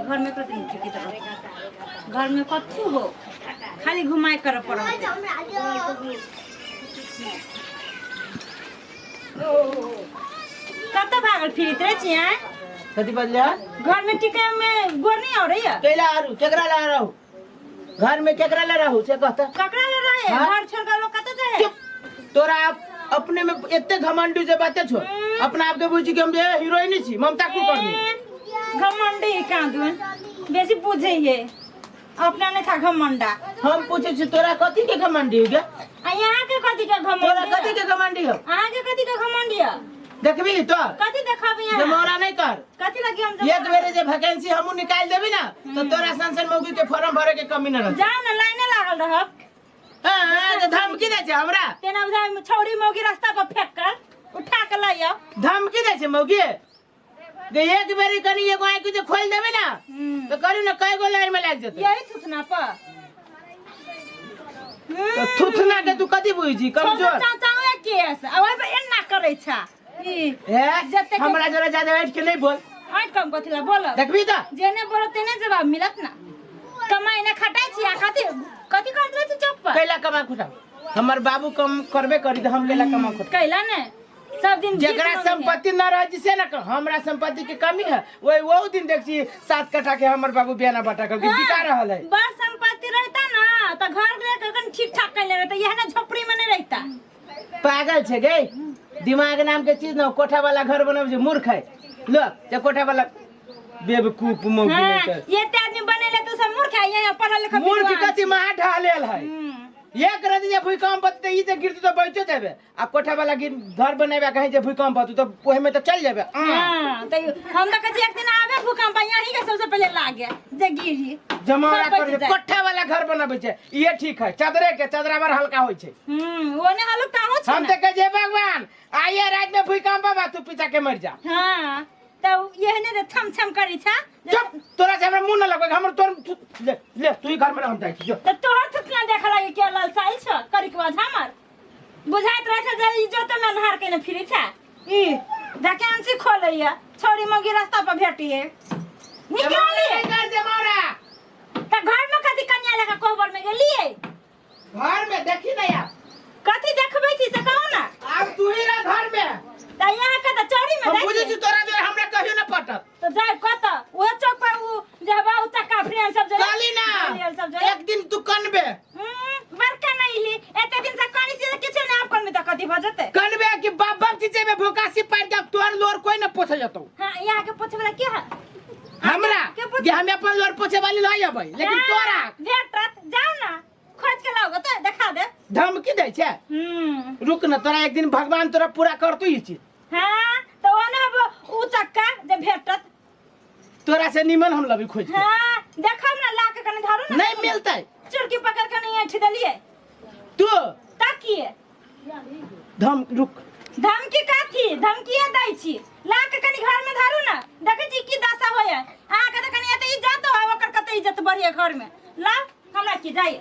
घर में कथी नहीं टिकत रहत। घर में कथू हो खाली घुमाए कर पड़त। कतऽ भागल फिरित रहे छी आँय? कथी बजले हन? घर में टिके में गोर नहीं आ रही है। कैला आरू केकरा ला रहू घर में केकरा ला रहू से कहता। ककरा ले रहे? हाँ? घर छोड़ के लोग कतऽ जाए? चुप तोरा अपने में एते घमंडी से बाते छो, अपना आप के बुझी कि हम जे हीरोइन छी ममता कुलकर्णी। घमंडी कहाँ दुन बेसी बुझे ये अपना नहीं था घमंडा। हम पूछे छी तोरा कथी के घमंडी हो गया? आ यहाँ के कथी के घमंडी? तोरा कथी के घमंडी हो? अहाँ के कथी के घमंडी है? देखबी तो कथी देखबी यहाँ? जमौरा नहीं कर। कथी लगी हम एक बेरे जे वैकेंसी हमू निकाल देबी ना तो तोरा सन सन मौगी के फॉर्म भरे के कमी न रहत। जाओ ना लाइने लागल रहब। हाँ, तो धमकी दे छे हमरा। तेना बुझाय छौड़ी मौगी रास्ता पर फेंक कर उठा के लाई आओ। धमकी दे छे मौगी जे एक बेरी कनी एगो आंखि जे खोल देबे ना तो करू ना कई गो लाइन में लाग जेतै। यही थुथना पर। तो थुथना के तू कथी बुझी छी कमजोर? चाव चाव केस आ ओइ पर एना करै छा। ई हे जते के- हमरा जरा ज्यादा ऐठ के नहीं बोल। ऐठ कम कथी ला बोल? देखबी त जेने बोलो तेने जवाब मिलत ना। कमाई ना खटाई छी आ कथी कथी करत रहै छी चौक पर? कैला कमा खुटा हमर बाबू कम करबे करी त हम कैला कमा खुटा? कैला ने सब दिन गीत जकरा मंगे। संपत्ति न रह से ना हमरा संपत्ति के कमी है वही वो दिन देख छी 7 कट्ठा के हमर बाबू बियाना बाटा कर के हाँ, बिका रहल है। बड़ संपत्ति रहता ना त घर लेके कन ठीक ठाक कैले रहता, यह ना झोपड़ी में नहीं रहता। पागल छे गे दिमाग नाम के चीज ना कोठा वाला घर बनब जे मूर्ख है लो जे कोठा वाला बेवकूफ मौगी हाँ, नहीं कर। ये ते आदमी बनेले तो सब मूर्ख है, यहाँ पढ़ल लिखल मूर्ख विद्वान। कथी महा ढालेल है। एक रति जे भूकंप पतते ई जे गिरते तो बचो जेबे आ कोठा वाला गिर घर बनेबे कहीं जे भूकंप पतू तो ओहे में तो चल जेबे। हां त हम त कहै छी एक दिन आबे भूकंप यही के सबसे पहले लागे जे गिरी जमारा सब कर बचि जे जाए। कोठा वाला घर बनाबै छै ये ठीक है चादरे के चादरा पर हल्का होय छै। ओने हल्का त हो छै हम ना। त कहै छी भगवान आइए रात में भूकंप आबा तू पीछा के मर जा। हां त एहने जे छम छम करै छ। चुप तोरा से हमरा मुंह न लगबै हमर तोर ले ले तू ही घर में हम जाइ छी जो। त तोहर थुकना देख लागे के ललसाई छ करी के बाद हमर बुझाइत रहे छै जे इज्जत में अन्हार केने फिरै छ। ई वैकेंसी खोलैया छौड़ी मौगी रास्ता पर भेटिए निकाली निकाल जमारा। त घर में कथी कन्या लगा कोबर में गेलिए? घर में देखी ना यार। कथी देखबै छी से कहू ना। आब तू ही रह घर में। त यहाँ के त चौड़ी में हम जाइ बुझै छी। छी तोरा जो हमरा कहियो ना पटत। त जाय कत ओ चौक पर उ जहबा उ चक्का फ्रेंड सब जरे कहली ना गाली सब जरे। एक दिन तू कनबे। बड़का नहीं ली एते दिन से कनी छी त किछु नै आब कनबे त कथी भ जते? कनबे कि बाप बाप चीजे में भोकासी पार के तोर लोर कोई ना पोछे जतौ। हां यहाँ के पोछे वाला के है? हमरा के पोछे? जे हम अपन लोर पोछे वाली लय अबै लेकिन हाँ, तोरा भेटत जाओ ना खोज के लाओ त देखा दे। धमकी दै छै? रुक ना तोरा एक दिन भगवान तोरा पूरा करतौ ई चीज। हां त ओना अब उ चक्का जे भेटत तोरा से निमन हम लबी खोज के। हां देखब ना ला के कनी धरू ना। नहीं मिलतै। चुरकी पकड़ के नहीं ऐठ देलिए तू ताकिए। धम रुक। धमकी काथी धमकी दै छी ला के कनी घर में धरू ना देखै छी की दशा होय। अहाँ के त कनी एते इज्जत हो ओकर कते इज्जत बढ़िए घर में ला हमरा की जाय।